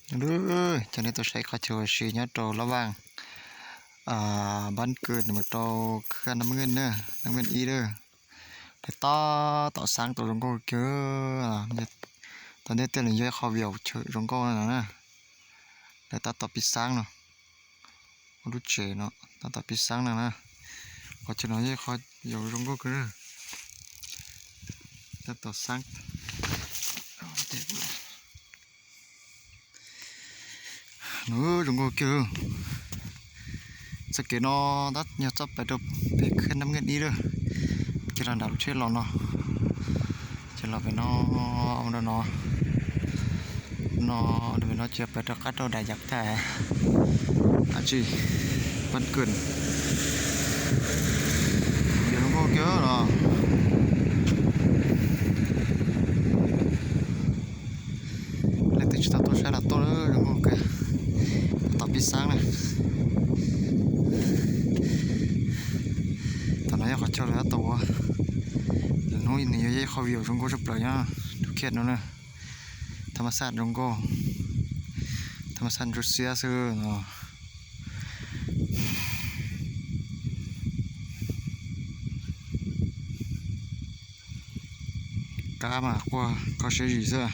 Cov nej tuaj saib qhov chaw ua si nyob rau Lab Vaj, Npab Kws mus rau Khaj Nam Nkeej na, Nam Nkeej ib lawm. Lawv tab tom xaab tau zoo nkauj kiag. Tau ntiaj teb no yog ib qho view zoo nkauj na. Lawv tab tom pib xaab no, ua lub tsev no tab tom pib xaab no na. Qhov chaw no yog ib qho view zoo nkauj kiag. Tab tom xaab. Nws zoo nkauj kiag. Txoj kev no tab yog txoj pais rau pem Khaj Nam Nkeej ib lawm. Ces los nram lub tsheb los no, ces los pem no, ua rau no, no, pem no ces pais rau qab rau daim yav tag, dab tsi, Npab Kws. View zoo nkauj kiag los. Leej twg tsis tau tuaj saib los tuaj, zoo nkauj kawg. Tab tom pib xaab na. Tam no yog qhov chaw lawv tab tom ua, lwm hnub nws yuav yog ib qho view zoo nkauj tshaj plaws nyob rau Khaj no na. Thaj ma xaj zoo nkauj, thaj ma xaj ntsuab xiab xwb no. Kab mas quaj kho siab zim xwb.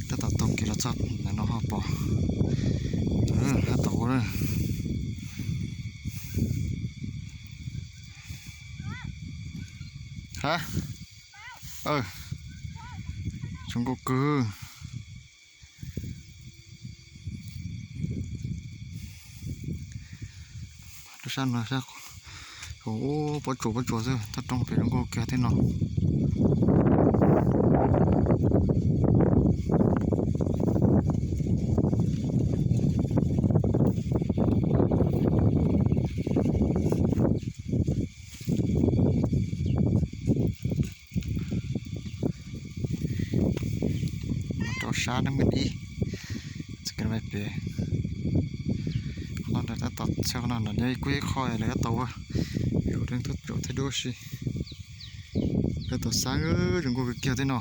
Tab tom taug kev los txog ntawm no ho pom. Tab tom ua na. Ha, zoo nkauj kawg. Rau sab no, pob tsuas pob tsuas xwb, toj roob pem zoo nkauj kiag thiab no. Mus rau sab Nam Nkeej ib, txoj kev pem. Qhov no tab tom txhawb qhov no nram nyob ib kuj ib qho lawv tab tom ua, view leej twg tau thaij duab si. Tab tom xav zoo nkauj kawg kiag thiab no.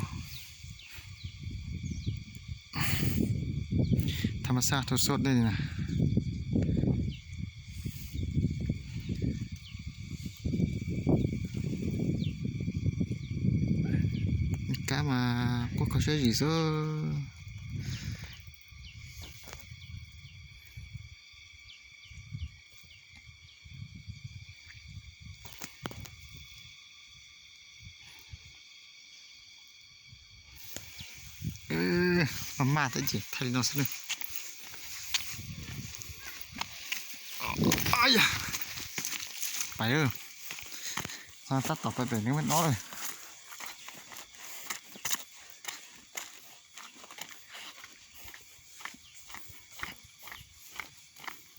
Thaj ma xaj thu xub dej na. Kab mas quaj kho siab zim xwb. Maj maj thiab ces thaij li no xwb na. Pais, tab tom pais pem Nam Nkeej no lawm.